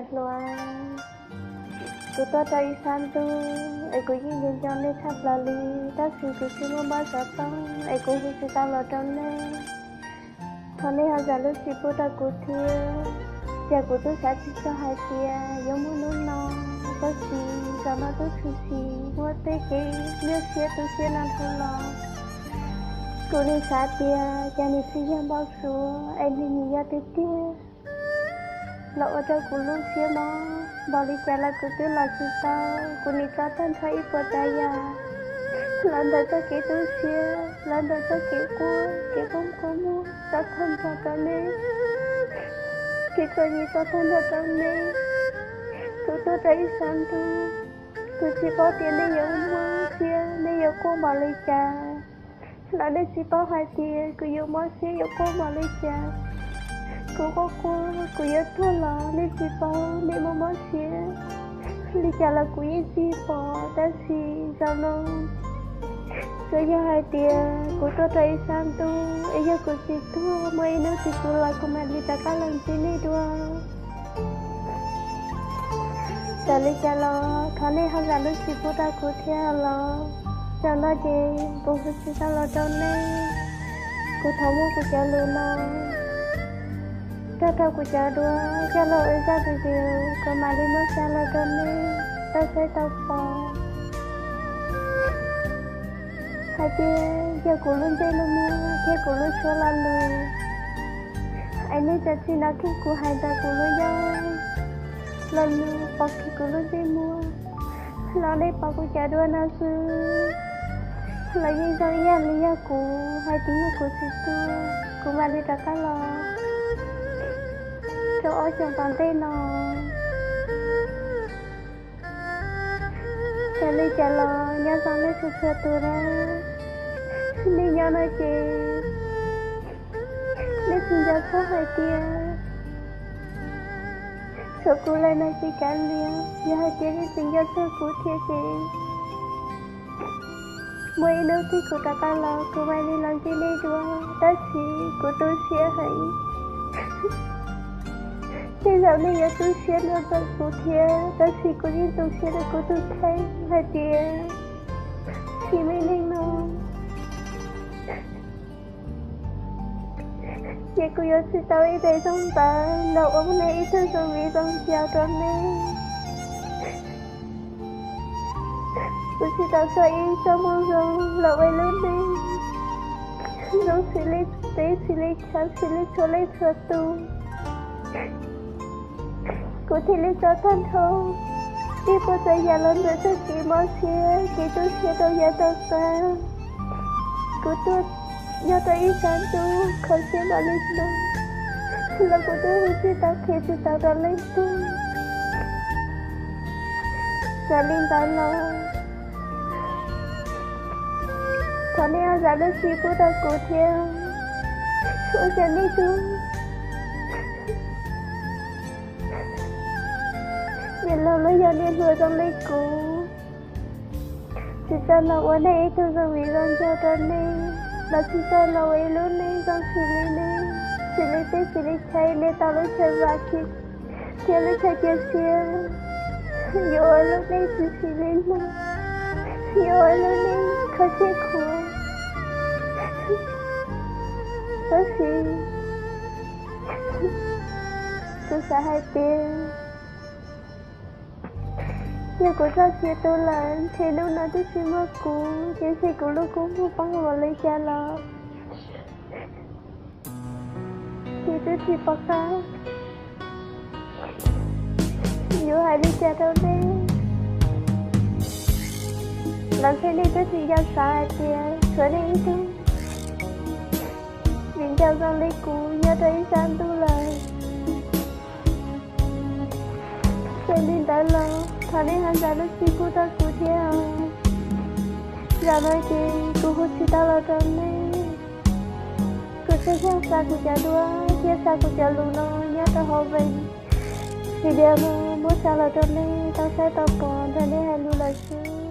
Hluas, kuv tuaj rau ib sab ntuj es kuv yeej nco nco nej tshaj plaws li, tab sis kuv tsis muaj mob xov tooj es kuv hu tsis tau los rau nej. Thov nej ho zam lub txim pub rau kuv thiab. Ces kuv twb xav tsis txog hais tias yuav muaj hnub no, tab sis zaum no twb tshwm sim muaj tej kev nyuaj siab tu siab no dhau los. Kuv nim xav tias cas nws tsis yog npau suav es nws nim yog tiag tiag los ua rau kuv lub siab mob npaum li cas los kuv twb los tsis tau. Kuv nim tso tag nrho ib puas tsav yam los ntawm txoj kev tu siab, los ntawm txoj kev quaj, kev poob kua muag tso tag nrho rau nej, kev txom nyem tso tag nrho rau nej. Kuv tuaj rau ib sab ntuj, kuv tsis paub tias nej yuav mob siab, nej yuav quaj npaum li cas los nej tsis paub hais tias kuv yuav mob siab yuav quaj npaum li cas. Kuv quaj quaj kuv yuav tuag los nej tsis paub, nej muaj mob siab li cas los kuv yeej tsis pom, tab sis zaum no tsuas yog hais tias kuv tuaj rau ib sab ntuj es yog kuv tsis tuag muaj ib hnub twg kuv los kuv mam li rov qab los ntsib nej dua. Txawm li cas los thov nej ho zam lub txim pub rau kuv thiab los. Zaum no ces kuv hu tsis tau los rau nej, kuv thov muab kuv cov lus no coj rau kuv cov duab coj los ua zaj video, kuv mam li muab xa los rau nej tau saib tau pom hais tias yog kuv lub ntsej lub muag thiab kuv lub suab lo lus es nej txawm tsis hnov kiag kuv hais ntawm kuv lub yaj lo lus, pom kiag kuv lub ntsej muag los nej pom kuv cov duab no xwb los yeej zoo ib yam li yog kuv hais tias yog kuv tsis tuag kuv mam li rov qab los rau ob xyoos tom ntej no. Txawm li cas los nyob zoo nej txhua txhua tus na, nej nyob no ces nej tsis nco txog hais tias tshuav kuv lawm no ces kav liam, yog hais tias nej tsis nco txog kuv thiab ces muaj ib hnub twg kuv rov qab los kuv mam li los ntsib nej dua, tab sis kuv tu siab heev. Tej zaum nej yuav tu siab dua ntawm kuv thiab, tab sis kuv yeej tu siab rau kuv tus kheej hais tias tsis muaj neeg no ces kuv yuav tsis tau ib daim zoo ntawv los ua nej ib tug zoo viv zoo ncaus rau nej. Kuv tsis tau txog ib txoj moo zoo los ua lub neej zoo xws li teb xws li chaw xws li txhua leej txhua tus. Kuv thiaj li tso tag nrho ib puas tsav yam los ntawm txoj kev mob siab kev tu siab rau yav tom qab. Kuv tuaj nyob rau ib sab ntuj kho siab npaum li no los kuv twb hu tsis tau qhia tsis tau rau leej twg. Txawm li ntawd los thov nej ho zam lub txim pub rau kuv thiab, ua rau nej tus niam laus los yog niam hluas zoo li kuv tsis txawj los ua nej ib tug zoo viv zoo ncaus rau nej, los tsis txawj los ua ib lub neej zoo xws li nej, xws li teb xws li chaw nej tau lub chaw vam thiab lub chaw cia siab. Yuav ua lub neej tsis xws li no, yuav ua lub neej kho siab khuav. Tab sis kuv xav hais tias yog kuv txoj sia tu lawm ntshe hnub no twb tsis muaj kuv, ces ntshe kuv lub kua muag poob npaum li cas los ces twb tsis pom qab yuav hais li cas rau nej. Los ntshe nej twb tsis nco xav hais tias tshuav nej ib tug viv ncaus zoo li kuv nyob rau ib sab ntuj lawm. Txawm li ntawd los thov nej ho zam lub txim pub rau kuv thiab. Zaum no ces kuv hu tsis tau los rau nej, kuv thiaj yog xa kuv cov duab thiab xa kuv cov lus no nyob rau hauv video no muab xa los rau nej tau saib tau pom ntawm nej hais lus lawm xwb.